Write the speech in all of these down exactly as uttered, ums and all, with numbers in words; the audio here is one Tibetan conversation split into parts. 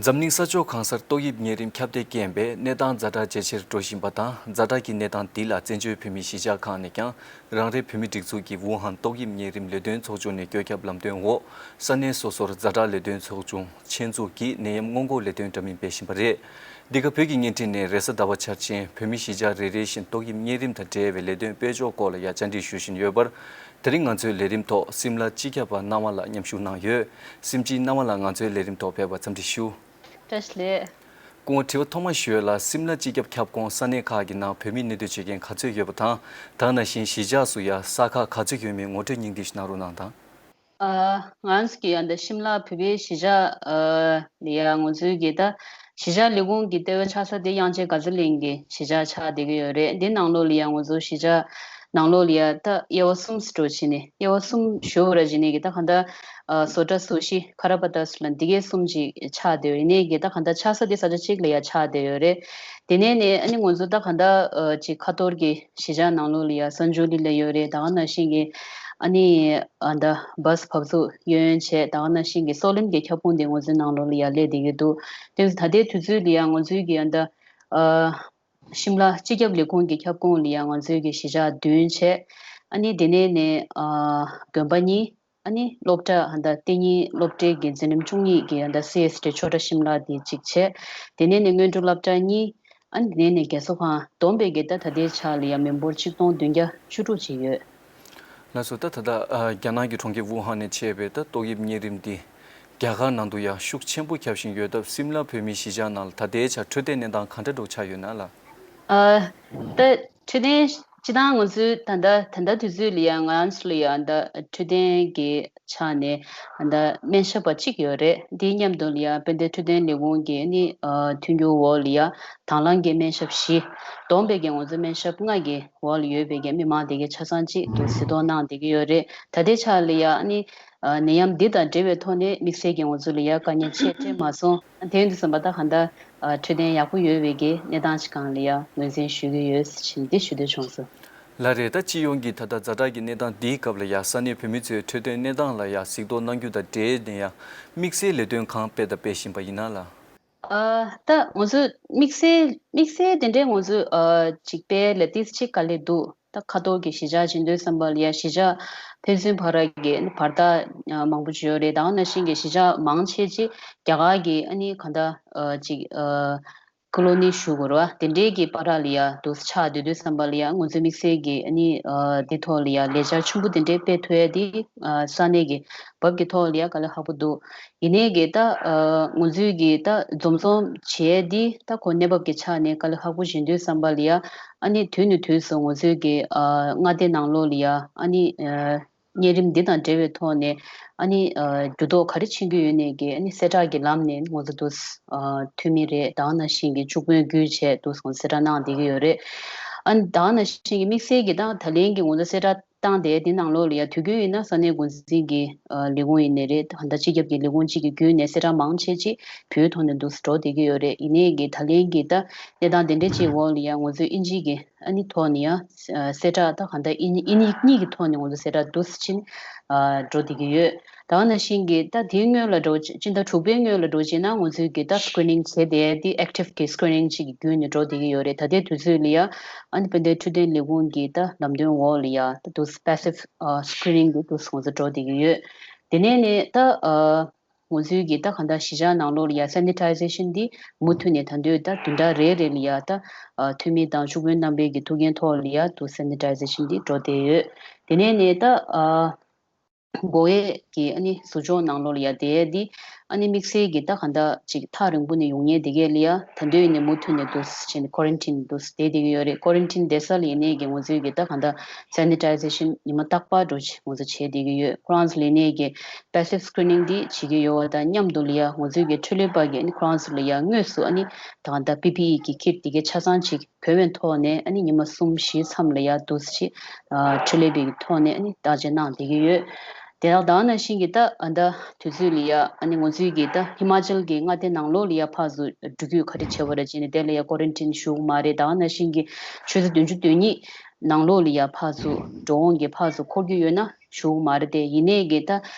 འཛམ་གླིང་ས་ཕྱོགས་གང་སར་ཏོག་དབྱིབས་གཉན་རིམས་ཁྱབ་གདལ་རྐྱེན་པས་གནས་སྟངས་ཛ་དྲག་ཇེ་ཆེར་འགྲོ་བཞིན་པ་དང་། ཛ་དྲག་གི་གནས་སྟངས་འདི་ལ་བཙན་བྱོལ་བོད་མིའི་གཞིས་ཆགས་ཁག་ནས་ཀྱང་རང་རེའི་བོད་མིའི་སྒྲིག་འཛུགས་ཀྱི་ཝུ་ཧན་ཏོག་དབྱིབས་གཉན་རིམས་ལས་དོན་ཚོགས་ཆུང་ནས་བཀོད་ཁྱབ་ལམ་སྟོན་འོག་ས་གནས་སོ་སོར་ཛ་དྲག་ལས་དོན་ཚོགས་ཆུང་ཆེད་འཛུགས་ཀྱིས་ནད་ཡམས་སྔོན་འགོག་ལས་དོན་འདྲ་མིན་སྤེལ་བཞིན་པ་རེད། འདི་ག་བོད་ཀྱི་བརྙན་འཕྲིན་ནས་རེས་གཟའ་ཟླ་བ་འཆར་ཅན་བོད་མིའི་གཞིས་ཆགས་རེ་རེ་བཞིན་ཏོག་དབྱིབས་གཉན་རིམས་དང་འབྲེལ་བའི་ལས་དོན་སྤེལ་ཕྱོགས་སྐོར་ལ་ཡང་བཅར་འདྲི་ཞུ་བཞིན་ཡོད་པར། དེ་རིང་ང་ཚོའི་ལས་རིམ་ཐོག་སིམ་ལ་སྤྱི་ཁྱབ་པ་སྣང་བ་ལགས་མཉམ་ཞུགས་གནང་ཡོད། སིམ་སྤྱི་སྣང་བ་ལགས་ང་ཚོའི་ལས་རིམ་ཐོག་ཕེབས་པར་འཚམས་འདྲི་ཞུ། བཀྲ་ཤིས་བདེ་ལེགས། སྐུ་ངོ། དྲི་བ་ཐོག་མ་ཞུ་ཡས་ལ། སིམ་ལ་སྤྱི་ཁྱབ་ཁྱབ་ཁོངས་ས་གནས་ཁག་གི་ནང་བོད་མིས་གནས་སྡོད་བྱེད་མཁན་ག་ཚོད་ཡོད་པ་དང་། ད་ག་ནང་བཞིན་གཞིས་ཆགས་སུ་ཡང་ས་ཁག་ག་ཚོད་ཡོད་མེད་ངོ་སྤྲོད་སྙིང་བསྡུས་ཤིག་གནང་རོགས་གནང་དང་། ཨ། ང་རང་ཚོ་གི་ཡང་འདི་སིམ་ལ་བོད་པའི་གཞིས་ཆགས་ཨ་ལ་ཡ་ང་ཚོའི་གི་ད་གཞིས་ཆགས་ལས་ཁུངས་ཀྱི་ལྟེ་བ་ཆགས་ས་དེ་དབྱངས་ཅན་དགའ་ཚལ་གླིང་གི་གཞིས་ཆགས་ཆགས་བསྡད་ཀྱི་ཡོད་རེད། འདི་ནང་ལོགས་ལ་ཡ་ང་ཚོ་གཞིས་ཆགས་ནང་ལོགས་ལ་ཡ་ད་དབྱེ་བ་གསུམ་ཙམ་འགྲོ་བྱས་ནས། དབྱེ་བ་གསུམ་ཞུ་བ་ར་བྱས་ནས་གི་ད་གང་ལྟར་ཨ་བཟོ་གྲྭ་བཟོ་གཞིས་ཁ་ར་པ་ཏ་སུ་ལ་འདི་གའི་གསུམ་ཅིག་ཆགས་བསྡད་ཡོད། ཡིན་ནའི་གི་ད་གང་ལྟར་ཆགས་ས་དེ་ས་ཆ་གཅིག་ལ་ཡ་ཆགས་བསྡད་ཡོད་རེད། དེ་ནས་ནས་ཨ་ནི་ང་ཚོ་ད་གང་ལྟར་ཨ་ཅིག་ཁ་ཐོར་གི་གཞིས་ཆགས་ནང་ལོགས་ལ་ཡ་སན་ཇོ་ལི་ལ་ཡོད་རེད། ད་ག་ནང་བཞིན་གི་ཨ་ནི་ཨ་ད་བཱས་བབས་ཚུགས་གཡོན་བྱས། ད་ག་ནང་བཞིན་གི་སོག་ལེན་གྱི་ཁྱབ་ཁོངས་དེ་ང་ཚོའི་ནང་ལོགས་ལ་ཡ་སླེབས་བསྡད་ཀྱི་འདུག་དེ་ད་ལྟའི་དུས་ཚོད་ལ་ཡ་ང་ཚོའི་གི་ཨ་ད་ཨ་ཤིམ་ལ་སྤྱི་ཁྱབ་ལས་ཁུངས་ཀྱི་ཁྱབ་ཁོངས་ལ་ཡ་ང་ཚོའི་གི་གཞིས་ཆགས་བདུན་བྱས། ཨ་ནི་དེ་ནས་ནས་ཨ་དགོན་པ་གཉིས། ཨ་ནི་སློབ་གྲྭ་ཨ་ད་ལྟེ་གཉིས་སློབ་གྲྭའི་གི་འཛིན་རིམ་བཅུ་གཉིས་ཀྱི་ཨ་ད་སི་ཨེས་ཊི་ཆོས་གྲྭ་ཤིམ་ལ་དེ་གཅིག་བྱས། དེ་ནས་ནས་སྔོན་འགྲོ་སློབ་གྲྭ་གཉིས། ཨ་ནི་དེ་ནས་ནས་རྒས་གསོ་ཁང་བསྡོམས་པས་གི་ད་ད་ལྟའི་ཆ་ལ་ཡ་མི་འབོར་ཆིག་སྟོང་བདུན་བརྒྱ་བཅུ་དྲུག་ཅིག་ཡོད། ལགས་སོ། ད་ད་ལྟ་ཨ་རྒྱ་ནག་གི་གྲོང་ཁྱེར་ཝུ་ཧན་ནས་མཆེད་པའི་ད་ཏོག་དབྱིབས་གཉན་རིམས་འདི་རྒྱ་གར་ནང་དུ་ཡང་ཤུགས་ཆེན་པོ་ཁྱབ་བཞིན་ཡོད་སྟབས། སིམ་ལ་བོད་མིའི་གཞིས་ཆགས་ནང་ལ་ད་ལྟའི་ཆར་འཕྲོད་བསྟེན་གནས་སྟངས་ག་འདྲ་འདྲ་ཆགས་ཡོད་ན་ལགས། ཨ། ད་འཕྲོད་བསྟེན་སྤྱི་བཏང་ང་ཚོའི་ད་ལྟ་ད་ལྟ་དུས་ཚོད་ལ་ཡང་ང་རང་ཚོ་ལ་ཡང་ད་འཕྲོད་བསྟེན་གྱི་ཆ་ནས་ད་སྨན་ཞབས་པ་གཅིག་ཡོད་རེད། དེའི་མཉམ་དུ་ལ་ཡང་དཔལ་ལྡན་འཕྲོད་བསྟེན་ལས་ཁུངས་ཀྱི་ཨ་ནི་ཨ་མཐུན་འགྱུར་འོག་ལ་ཡང་དང་བླངས་ཀྱི་སྨན་ཞབས་བཞི། བསྡོམས་པས་ཀྱི་ང་ཚོ་སྨན་ཞབས་ལྔ་གི་འོག་ལ་ཡོད་པའི་ཀྱི་མི་མང་དེ་གའི་ཆ་ཚང་གཅིག་ཏུ་གཟིགས་རྟོག་གནང་བསྡད་ཀྱི་ཡོད་རེད། ད་ལྟའི་ཆ་ལ་ཡང་ཨ་ནི་ཨ་ནད་ཡམས་འདི་དང་འབྲེལ་བའི་ཐོག་ནས་དམིགས་བསལ་གྱི་ང་ཚོ་ལ་ཡང་དཀའ་ངལ་ཆེ་འཕྲད་མ་སོང་། དེ་ཡིན་དུས་ཙམ་པ་ད་གང་ལྟར་ཨ་འཕྲོད་བསྟེན་ཡག་པོ་ཡོད་པའི་གི་གནས་སྟངས་ཅིག་སྒང་ལ་ཡང་ངོས་འཛིན་ཞུ་གི་ཡོད་ཟེར་བྱས་ནས་འདི་ཞུ་འདོད་བྱུང་སོང་། ལགས་རེད། ད་སྤྱི་ཡོངས་ཀྱི་ད་ལྟ་ཛ་དྲག་གི་གནས་སྟངས་འདིའི་སྐབས་ལ་ཡང་ས་གནས་བོད་མི་ཚོའི་འཕྲོད་བསྟེན་གནས་སྟངས་ལ་ཡང་གཟིགས་རྟོག་གནང་རྒྱུ་དང་འབྲེལ་ནས་ཡང་དམིགས་བསལ་ལས་དོན་གང་སྤེལ་དང་སྤེལ་བཞིན་པ་ཡིན་ན་ལགས། ཨ་ད་ང་ཚོས་དམིགས་བསལ་དམིགས་བསལ་དེ་འདྲའི་ང་ཚོས་ཨ་ཅིག་སྤེལ་ལ་ཏིས་ཅིག་དཀའ་ལས་འདུག་ད་ཁ་ཐོར་གྱི་གཞིས་ཆགས་ཅིག་ཡིན་དུས་ཙམ་པ་ལ་ཡ་གཞིས་ཆགས་ཕན་ཚུན་བར་གྱི་བར་ཐག་མང་པོ་ཅིག་ཡོད་རེད། ད་ག་ནང་བཞིན་གྱི་གཞིས་ཆགས་མང་ཆེ་ཅིག་རྒྱ་གར་གྱི་ཨ་ནི་གང་ལྟར་ཨ་ཅིག་ཨ་ཀོ་ལོ་ནི་ཞུ་དགོས་རེད་བ། དེ་འདྲའི་གི་བར་ལ་ཡ་འདུག་ཆགས་སྡོད་དུས་ཙམ་པ་ལ་ཡ་ང་ཚོས་དམིགས་བསལ་གྱི་ཨ་ནི་ཨ་འདི་ཐོག་ལ་ཡ་ལས་འཆར་ཆེན་པོ་དེ་འདྲའི་སྤེལ་ཐུབ་ཡ་དེ་ཨ་ས་གནས་ཀྱི་བབ་ཀྱི་ཐོག་ལ་ཡ་དཀའ་ལས་ཁག་པོ་འདུག་ཡིན་ནའི་གི་ད་ཨ་ང་ཚོའི་གི་ད་འཛོམས་འཛོམས་བྱས་འདི་ད་ཁོ་གནས་བབ་ཀྱི་ཆ་ནས་དཀའ་ལས་ཁག་པོ་ཞིག་ཡིན་དུས་ཙམ་པ་ལ་ཡ་ཨ་ནི་དུས་ནས་དུས་སུ་ང་ཚོའི་གི་ཨ་མངའ་སྡེ་ནང་ལོགས་ལ་ཡ་ཨ་ནི་ཨ་གཉན་རིམས་འདི་དང་འབྲེལ་བའི་ཐོག་ནས་ཨ་ནི་ཨ་འགྱུར་ལྡོག་ག་རེ་ཕྱིན་གྱི་ཡོད་ནའི་གི་ཨ་ནི་གསལ་བསྒྲགས་ཀྱི་ལམ་ནས་ང་ཚོ་འདུག་ཨ་འཐུས་མི་རེད། ད་ག་ནང་བཞིན་གི་བཅུ་དཔོན་བརྒྱུད་བྱས་འདུག་ང་ཚོ་གསལ་བསྒྲགས་གནང་བསྡད་ཀྱི་ཡོད་རེད། ཨ་ནི་ད་ག་ནང་བཞིན་གི་དམིགས་བསལ་གྱི་ད་ད་ལན་གྱི་ང་ཚོ་གསལ་བསྒྲགས་བཏང་སྟེ་དེ་ནང་ལོགས་ལ་ཡ་དུས་རྒྱུན་ཡིན་ན་ས་གནས་འགོ་འཛིན་གྱི་ཨ་ལས་ཁུངས་ཡིན་ནའི་རེད། ད་ལྟ་སྤྱི་ཁྱབ་ཀྱི་ལས་ཁུངས་གཅིག་གི་བརྒྱུད་ནས་གསལ་བསྒྲགས་མང་ཆེ་ཅིག་བོད་ཐོག་ནས་འདུག་སེ་འགྲོ་བསྡད་ཀྱི་ཡོད་རེད། ཡིན་ནའི་གི་ད་ལན་གྱི་ད་གནས་སྟངས་དེ་འདྲ་ཅིག་འོག་ལ་ཡ་ང་ཚོས་དབྱིན་ཇི་གི་ཨ་ནི་ཐོག་ནས་ཡ་ཨ་གསལ་བསྒྲགས་ད་གང་ལྟར་དབྱིན་དབྱིན་ཡིག་གཉིས་ཀྱི་ཐོག་ནས་ང་ཚོས་གསལ་བསྒྲགས་འདུག་སེ་ཕྱིན་ཨ་འགྲོ་བསྡད་ཀྱི་ཡོད། ད་ག་ནང་བཞིན་གྱི་ད་དེའི་སྔོན་ལ་འགྲོ་སྤྱི་ཟླ་དྲུག་པའི་སྔོན་ལ་འགྲོ་བྱས་ན་ང་ཚོས་གི་ད་སི་ཀི་རི་ནིང་བྱས་ཏེ་དེ་ཨེག་ཊིབ་གི་སི་ཀི་རི་ནིང་ཅིག་གི་བརྒྱུད་ནས་འགྲོ་བསྡད་ཀྱི་ཡོད་རེད། ད་ལྟའི་དུས་ཚོད་ལ་ཡ་ཨ་ནི་དཔལ་ལྡན་འཕྲོད་བསྟེན་ལས་ཁུངས་ཀྱི་ད་ལམ་སྟོན་འོག་ལ་ཡ་ད་དུ་པེ་སིབ་ཨ་སི་ཀི་རི་ནིང་གི་དུ་ང་ཚོ་འགྲོ་བསྡད་ཀྱི་ཡོད། དེ་ནས་ནས་ད་ཨ་ང་ཚོའི་གི་ད་གང་ལྟར་གཞིས་ཆགས་ནང་ལོགས་ལ་ཡ་སེ་ནི་ཊའི་ཟེ་ཤན་འདི་མུ་མཐུད་ནས་ད་འདོད་ད་བདུན་ཕྲག་རེ་རེ་ལ་ཡ་ད་ཨ་འཐུས་མི་དང་བཅུ་དཔོན་རྣམ་པའི་གི་ཐུགས་འགན་ཐོག་ལ་ཡ་དུ་སེ་ནི་ཊའི་ཟེ་ཤན་འདི་འགྲོ་བསྡད་ཡོད། དེ་ནས་ནས་ད་ཨ། འགོ་ཡས་ཀྱི་ཨ་ནི་ཟུར་ཕྱོགས་ནང་ལོགས་ལ་ཡ་བསྡད་ཡས་འདི་ཨ་ནི་དམིགས་བསལ་གྱི་ད་གང་ལྟར་ཅིག་ཐག་རིང་པོ་ནས་ཡོང་མཁན་དེ་གས་ལ་ཡ་ད་འདོད་ཡིན་ནས་མུ་མཐུད་ནས་འདུག་སེ་བྱས་ནས་ཀོ་རན་ཊིན་འདུག་སེ་བསྡད་བསྡད་ཀྱི་ཡོད་རེད། ཀོ་རན་ཊིན་བསྡད་ས་ལ་ཡིན་ནའི་གི་ང་ཚོའི་གི་ད་གང་ལྟར་སེ་ནི་ཊའི་ཟེ་ཤན་ཉི་མ་རྟག་པར་འགྲོ་ཆེད་ང་ཚོ་བྱས་བསྡད་ཀྱི་ཡོད། ཁོ་རང་ཚོ་ལ་ཡིན་ནའི་གི་པེ་སིབ་སི་ཀི་རི་ནིང་འདི་བྱེད་ཀྱི་ཡོད་པ་དང་མཉམ་དུ་ལ་ཡ་ང་ཚོའི་གི་འཕྲོད་ལས་པ་གི་ཨ་ནི་ཁོ་རང་ཚོ་ལ་ཡ་དངོས་སུ་ཨ་ནི་ད་གང་ལྟར་པི་པི་ཨི་གི་ཁིཊ་དེ་གས་ཆ་ཚང་ཅིག་གོན་པའི་ཐོག་ནས་ཨ་ནི་ཉི་མ་གསུམ་བཞི་མཚམས་ལ་ཡ་འདུག་སེ་ཨ་འཕྲོད་ལས་པའི་ཐོག་ནས་ཨ་ནི་བརྟག་དཔྱད་གནང་བསྡད་ཀྱི་ཡོད། དེ་དག་དེ་ནང་བཞིན་གྱི་ད་ཨ་ད་དུས་ཚོད་ལ་ཡ་ཨ་ནི་ང་ཚོའི་གི་ད་ཧི་མ་ཅལ་གྱི་མངའ་སྡེ་ནང་ལོགས་ལ་ཡ་ཕར་ཚུར་འགྲོ་སྐྱོད་ག་རེ་བྱེད་པ་རེད་ཅེས་ནས་དེ་ལ་ཡ་ཀོ་རན་ཊིན་ཞུ་གི་མ་རེད། དེ་ནང་བཞིན་གྱི་ཆུ་ཚོད་བདུན་ཅུ་དོན་གཉིས་ ནང་ལོགས་ལ་ཡ་ཕར་ཚུར་འགྲོ་འོང་གི་ཕར་ཚུར་འཁོར་རྒྱུ་ཡོད་ན་ཞུ་གི་མ་རེད་དེ། ཡིན་ནའི་གི་ད་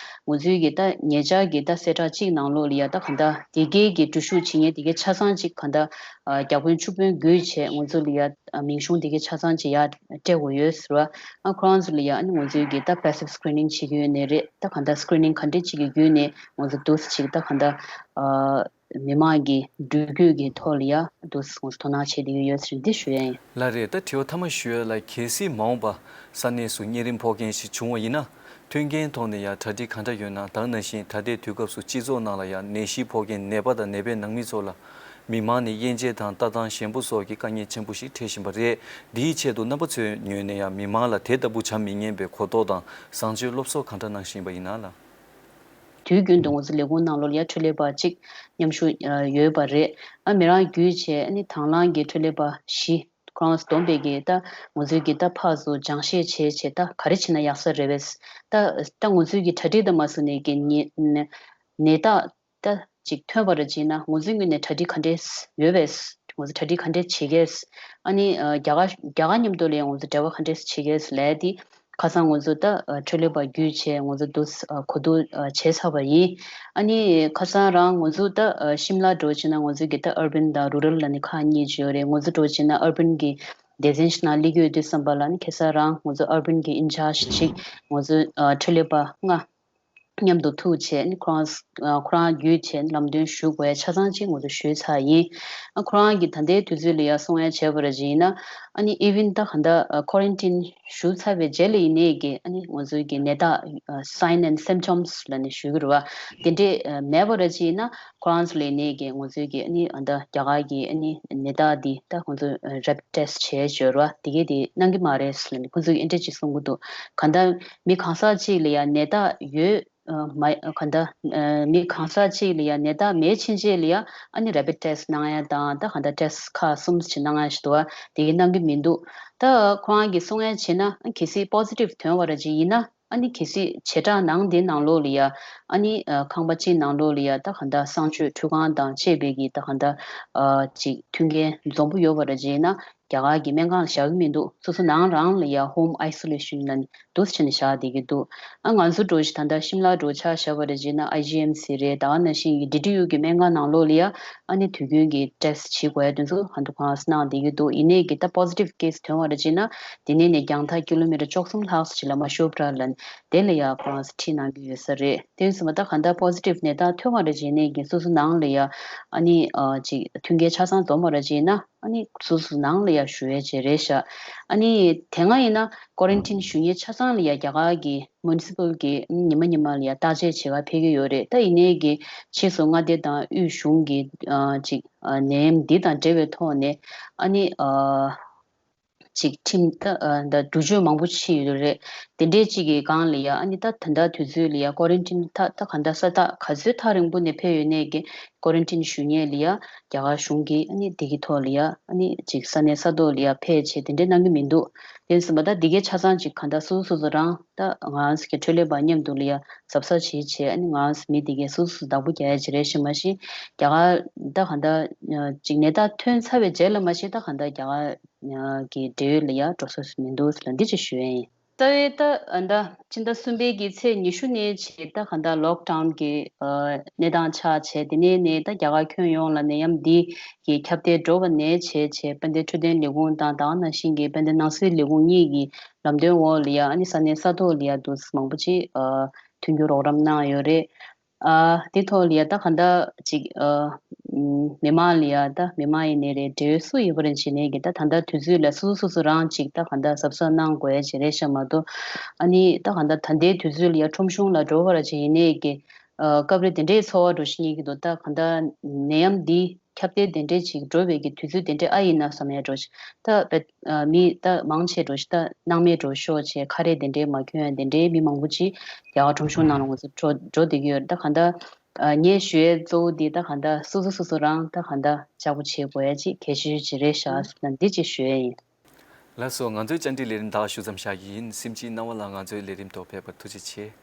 ང་ཚོའི་གི་ད་ཉེ་ཆར་གི་ད་གསལ་བསྒྲགས་གཅིག་ནང་ལོགས་ལ་ཡ་ད་གང་ལྟར་དེ་གའི་གི་འགྲུལ་བཞུད་བྱེད་མཁན་དེ་གའི་ཆ་ཚང་གཅིག་གང་ལྟར་ཨ་བརྒྱ་དཔོན་བཅུ་དཔོན་བགོས་བྱས་ང་ཚོ་ལ་ཡ་ཨ་མིང་གཞུང་དེ་གའི་ཆ་ཚང་གཅིག་ཡ་སྤྲད་དགོས་ཡོད་ཟེར་བ། ཨ་ཁོ་རང་ཚོ་ལ་ཡ་ཨ་ནི་ང་ཚོའི་གི་ད་passive screening བྱེད་ཀྱི་ཡོད་ནའི་རེད། ད་གང་ལྟར་screening ག་འདྲས་གཅིག་གི་བརྒྱུད་ནས་ང་ཚོ་འདུག་སེ་གཅིག་ད་གང་ལྟར་ཨ། མི་མང་གི་འགྲུལ་སྐྱོད་ཀྱི་ཐོག་ལ་ཡ་འདུག་སེ་ང་ཚོ་དོ་སྣང་བྱེད་བསྡད་ཀྱི་ཡོད་ཟེར་འདི་ཞུ་ཡ་ཡིན། ལགས་རེད། ད་དྲི་བ་མཐའ་མ་ཞུ་ཡ་ལ། གལ་སྲིད་མ་འོངས་པ་ས་གནས་སུ་གཉན་རིམས་ཕོག་མཁན་ཞིག་བྱུང་བ་ཡིན་ན། མཐུན་རྐྱེན་ཐོག་ནས་ཡ་གྲ་སྒྲིག་ག་འདྲ་ཡོད་ན། ད་ག་ནང་བཞིན་ད་ལྟའི་དུས་སྐབས་སུ་སྤྱི་ཚོགས་ནང་ལ་ཡ་ནད་གཞི་ཕོག་མཁན་ནད་པ་དང་ནད་པའི་ནང་མི་ཚོ་ལ་མི་མང་ནས་དབྱེ་འབྱེད་དང་ལྟ་སྟངས་ཞན་པོ་སོགས་ཀྱི་དཀའ་ངལ་ཆེན་པོ་ཞིག་འཕྲད་བཞིན་པ་རེད། འདིའི་ཆེད་དུ་རྣམ་པ་ཚོའི་ངོས་ནས་ཡ་མི་མང་ལ་དེ་ལྟ་བུ་བྱ་མི་ཉན་པའི་གོ་རྟོགས་དང་བཟང་སྤྱོད་སློབ་གསོ་ག་འདྲ་གནང་བཞིན་པ་ཡིན་ན་ལགས། དུས་རྒྱུན་དུ་ང་ཚོ་ལས་ཁུངས་ནང་ལོགས་ལ་ཡ་འཕྲོད་ལས་པ་གཅིག་མཉམ་ཞུགས་ཡོད་པ་རེད། ཨ་མི་རང་བརྒྱུད་བྱས་ཨ་ནི་དང་བླངས་ཀྱི་འཕྲོད་ལས་པ་བཞི་ཁོ་རང་བསྡོམས་པའི་གི་ད་ང་ཚོའི་གི་ད་ཕར་ཚུར་སྦྱང་བཤད་བྱས་བྱས་ད་ག་རེ་བྱས་ན་ཡག་ས་རེད་པས། ད་ད་ང་ཚོའི་གི་གྲ་སྒྲིག་དང་མ་སུ་ནས་གི་ནད་ནད་རྟགས་ད་ཅིག་ཐོན་པ་ར་བྱས་ན་ང་ཚོའི་ངོས་ནས་གྲ་སྒྲིག་ག་འདྲས་ཡོད་པས། ང་ཚོ་གྲ་སྒྲིག་ག་འདྲས་བྱེད་གས། ཨ་ནི་རྒྱ་གར་རྒྱ་གར་མཉམ་དུ་ལ་ཡང་ང་ཚོ་འབྲེལ་བ་ག་འདྲས་བྱེད་གས་ལས་དེ། ཁ་སང་ང་ཚོ་ད་འཕྲོད་ལས་པ་བརྒྱུད་བྱས་ང་ཚོ་འདུག་གོ་བསྡུར་བྱས་ཚར་བ་ཡིན། ཨ་ནི་ཁ་སང་རང་ང་ཚོ་ད་ཤིམ་ལ་འགྲོ་བྱས་ན་ང་ཚོ་གི་ད་urban་དང་rural་ལ་ནི་ཁག་གཉིས་ཅིག་ཡོད་རེད། ང་ཚོ་འགྲོ་བྱས་ན་urban་གི་སྡེ་ཚན་ཞིག་ནང་སླེབས་ཀྱི་ཡོད་དུས་ཙམ་པ་ལ་ནི་ཁ་སང་རང་ང་ཚོ་urban་གི་in-charge་ཅིག་ང་ཚོ་འཕྲོད་ལས་པ་ལྔ་མཉམ་དུ་ཐུག་བྱས་ནི་ཁོ་རང་ཁོ་རང་བརྒྱུད་བྱས་ལམ་སྟོན་ཞུ་དགོས་ཆ་ཚང་ཅིག་ང་ཚོ་ཞུས་ཚར་ཡིན། ཨ་ཁོ་རང་གིས་ད་ལྟའི་དུས་ཚོད་ལ་ཡ་གསུང་ཡ་བྱས་པ་ར་ཅིག་ཡིན་ན། ཨ་ནི་even་ད་ག་འདྲ་quarantine་ཞུ་ཚར་བའི་རྗེས་ལ་ཡིན་ནའི་གི་ཨ་ནི་ང་ཚོའི་གི་ནད་རྟགས་sign and symptoms་ལ་ནི་ཞུ་གི་རེད་བ། དེ་འདྲས་མེད་པ་ར་ཅིག་ཡིན་ན་ཁོ་རང་ཚོ་ལ་ཡིན་ནའི་གི་ང་ཚོའི་གི་ཨ་ནི་ཨ་ད་རྒྱ་གར་གི་ཨ་ནི་ནད་རྟགས་འདི་ད་ཁོང་ཚོ་rapid test་བྱས་བྱས་རེད་བ། དེ་གས་དེ་གནང་གི་མ་རེད་ལ་ནི་ཁོང་ཚོ་གི་ཨེ་འདྲས་ཅིག་གསུང་གི་འདུག་ག་འདྲ་མི་གང་ཟག་ཅིག་ལ་ཡ་ནད་རྟགས་ཡོད། ཨ་མ་ག་འདྲ་ཨ་མི་གང་ཟག་ཅིག་ལ་ཡ་ནད་རྟགས་མེད་ཕྱིན་ཆད་ལ་ཡ་ཨ་ནི་rapid test་གནང་ཡ་དང་ད་ག་འདྲ་test་ཁག་གསུམ་ཞིག་གནང་ཡ་ཞིག་འདུག་བ། དེ་གི་གནང་གི་མི་འདུག་ད་ཁོ་རང་གིས་གསུང་ཡ་བྱས་ན་ཨ་གལ་སྲིད་positive་ཐོན་པ་ར་ཅིག་ཡིན་ན་ཨ་ནི་གལ་སྲིད་བྱེ་བྲག་ནང་དེ་ནང་ལོགས་ལ་ཡ་ཨ་ནི་ཨ་ཁང་པ་གཅིག་ནང་ལོགས་ལ་ཡ་ད་ག་འདྲ་གསང་སྤྱོད་ཁྲུས་ཁང་དང་བཅས་པའི་གི་ད་ག་འདྲ་ཨ་ཅིག་མཐུན་རྐྱེན་འཛོམས་པོ་ཡོད་པ་ར་ཅིག་ཡིན་ན། རྒྱ་གར་གྱི་སྨན་ཁང་ལ་བཞག་གི་མི་འདུག་སོ་སོ་ནང་རང་ལ་ཡ་home isolation་ལ་འདུག་སེ་བྱས་ནས་བཞག་བསྡད་ཀྱི་འདུག་ཨ་ང་ཚོ་འགྲོ་ཞིག་ད་ལྟ་ཤིམ་ལ་འགྲོ་ཆ་བཞག་པ་རེད་བྱས་ན་ཨའི་ཇི་ཨེམ་སི་རེད། ད་ག་ནང་བཞིན་གྱི་ཌི་ཊི་ཡུ་གི་སྨན་ཁང་ནང་ལོགས་ལ་ཡ་ཨ་ནི་དུས་རྒྱུན་གྱི་test་བྱེད་དགོས་ཡ་དེ་ཚོ་ཧ་འདུག་ཁོང་རང་གནང་བསྡད་ཀྱི་འདུག་ཡིན་ནའི་གི་ད་positive case་ཐོན་པ་རེད་བྱས་ན་དེ་ནས་ནས་རྒྱང་ཐག་ཀི་ལོ་མི་ཊར་བཅུ་གསུམ་ལྷག་ཙམ་ཞིག་ལ་མ་ཤོབ་ར་ལ་དེ་ལ་ཡ་ཁོང་རང་ཚོ་ཁྲིད་གནང་གི་ཡོད་ས་རེད། དེ་ཡིན་ཙང་མ་ད་ག་འདྲ་positive་ནད་རྟགས་ཐོན་པ་རེད་བྱས་ནའི་གི་སོ་སོ་ནང་ལ་ཡ་ཨ་ནི་ཨ་ཅིག་མཐུན་རྐྱེན་ཆ་ཚང་འཛོམས་པ་རེད་བྱས་ན། ཨ་ནི་སོ་སོ་ནང་ལ་ཡ་བཞུགས་ཡས་བྱས་རེད་ཤག་ཨ་ནི་དེ་སྔ་ཡིན་ན་quarantine་བཞུགས་མཁན་ཆ་ཚང་ལ་ཡ་རྒྱ་གར་གྱི་municipal་གི་ཉི་མ་ཉི་མ་ལ་ཡ་བརྟག་དཔྱད་བྱེད་ག་ཕེབས་ཀྱི་ཡོད་རེད། ད་ཡིན་ནའི་གི་ཕྱིས་སུ་མངའ་སྡེ་དང་དབུས་གཞུང་གི་ཨ་ཅིག་ཨ་ནད་ཡམས་འདི་དང་འབྲེལ་བའི་ཐོག་ནས་ཨ་ནི་ཨ་ཅིག་ཁྲིམས་ད་ཨ་ད་སྒྲུབ་བྱེད་མང་པོ་ཕྱིན་ཡོད་རེད། དེ་འདྲའི་ཅིག་གི་སྒང་ལ་ཡ་ཨ་ནི་ད་ད་ལྟ་དུས་ཚོད་ལ་ཡ་quarantine་ད་ད་ག་འདྲ་ས་ཐག་ག་ཚོད་ཐག་རིང་པོ་ནས་ཕེབས་ཡོད་ནའི་གི་quarantine་བཞུགས་མཁན་ལ་ཡ་རྒྱ་གར་གཞུང་གིས་ཨ་ནི་དེ་གི་ཐོག་ལ་ཡ་ཨ་ནི་ཅིག་ས་གནས་ས་ཐོག་ལ་ཡ་ཕེབས་བྱས་དེ་འདྲའི་གནང་གི་མི་འདུག་དེ་ཡིན་ཙང་མ་ད་འདི་གའི་ཆ་ཚང་ཅིག་ག་འདྲ་སོ་སོ་སོ་སོ་རང་ད་ང་རང་ཚོ་གི་འཕྲོད་ལས་པ་མཉམ་དུ་ལ་ཡ་གཟབ་གཟབ་བྱེད་བྱས་ཨ་ནི་ང་རང་ཚོ་མི་འདི་གའི་སོ་སོ་སོ་བདག་པོ་རྒྱག་ཡ་ཅིག་རེད་ཤག་མ་གཞི་རྒྱ་གར་ད་ག་འདྲ་ཅིག་ནད་རྟགས་ཐོན་ཚར་བའི་རྗེས་ལ་མ་གཞི་ད་ག་འདྲ་རྒྱ་གར་གི་འབྲེལ་ཡོད་ལ་ཡ་འགྲོ་ས་སུ་མི་འདུག་ལ་འདི་ཅིག་ཞུ་ཡ་ཡིན། ད་ཨེ་ད་ཨ་ད་ཕྱི་ཟླ་གསུམ་པའི་གི་ཚེས་ཉི་ཤུ་ནས་བྱས་ད་ག་འདྲ་ལོག་ཌའུན་གི་ཨ་གནས་སྟངས་ཆགས་བྱས་དེ་ནས་ནས་ད་རྒྱ་གར་ཁྱོན་ཡོངས་ལ་ནད་ཡམས་འདི་གི་ཁྱབ་གདལ་འགྲོ་བ་ནས་བྱས་བྱས་དཔལ་ལྡན་འཕྲོད་བསྟེན་ལས་ཁུངས་དང་ད་ག་ནང་བཞིན་གི་དཔལ་ལྡན་ནང་སྲིད་ལས་ཁུངས་གཉིས་ཀྱི་ལམ་སྟོན་འོག་ལ་ཡ་ཨ་ནི་ས་གནས་ས་ཐོག་ལ་ཡ་འདུག་མང་པོ་ཅིག་ཨ་མཐུན་འགྱུར་རོགས་རམ་གནང་ཡོད་རེད། ཨ་དེ་ཐོག་ལ་ཡ་ད་ག་འདྲ་ཅིག་ཨ་ཨམ་མི་མང་ལ་ཡ་ད་མི་མང་ཡིན་ནའི་རེད་འབྲེལ་ཡོད་སུ་ཡོད་པ་རེད་བྱས་ནས་གི་ད་ད་ལྟ་དུས་ཚོད་ལ་སོ་སོ་སོ་སོ་རང་ཅིག་ད་ག་འདྲ་གཟབ་གཟབ་གནང་དགོས་ཡ་ཅིག་རེད་ཤག་མ་གཏོགས་ཨ་ནི་ད་ག་འདྲ་ད་ལྟའི་དུས་ཚོད་ལ་ཡ་ཁྲོམ་གཞུང་ལ་འགྲོ་བ་ར་ཅིག་ཡིན་ནའི་གི་ཨ་སྐབས་རེ་དེ་འདྲའི་ཚོར་བ་འགྲོ་ཤེས་ཀྱི་འདུག་ད་ག་འདྲ་ནད་ཡམས་འདི་ཁྱབ་གདལ་དེ་འདྲས་ཅིག་འགྲོ་བའི་གི་དུས་ཚོད་དེ་འདྲས་ཨ་ཡིན་ན་བསམ་ཡ་འགྲོ་ཞིག་ད་བེད་ཨ་མི་ད་མང་ཆེ་འགྲོ་ཞིག་ད་སྣང་མེད་འགྲོ་ཤོག་བྱས་ཁ་རས་དེ་འདྲས་མ་གྱོན་ཡ་དེ་འདྲས་མི་མང་པོ་ཅིག་རྒྱ་གར་ཁྲོམ་གཞུང་ནང་ལ་ང་ཚོ་འགྲོ་འགྲོ་བསྡད་ཀྱི་ཡོད་རེད། ད་ག་འདྲ་ཨ་ངས་ཞུ་ཡའི་གཙོ་བོ་འདི་ད་ག་འདྲ་སོ་སོ་སོ་སོ་རང་ད་ག་འདྲ་ལྕགས་པོ་བྱེད་དགོས་ཡ་ཅིག་གལ་ཆེ་ཤོས་ཅིག་རེད་ཤག་ཟེར་ན་འདི་ཅིག་ཞུ་ཡ་ཡིན། ལགས་སོ། ང་ཚོའི་བཅར་འདྲི་ལས་རིམ་ད་ཞུ་མཚམས་བཞག་གི་ཡིན། སེམས་ཅན་སྣང་བ་ལ་ང་ཚོའི་ལས་རིམ་ཐོག་ཕེབས་པར་ཐུགས་རྗེ་ཆེ།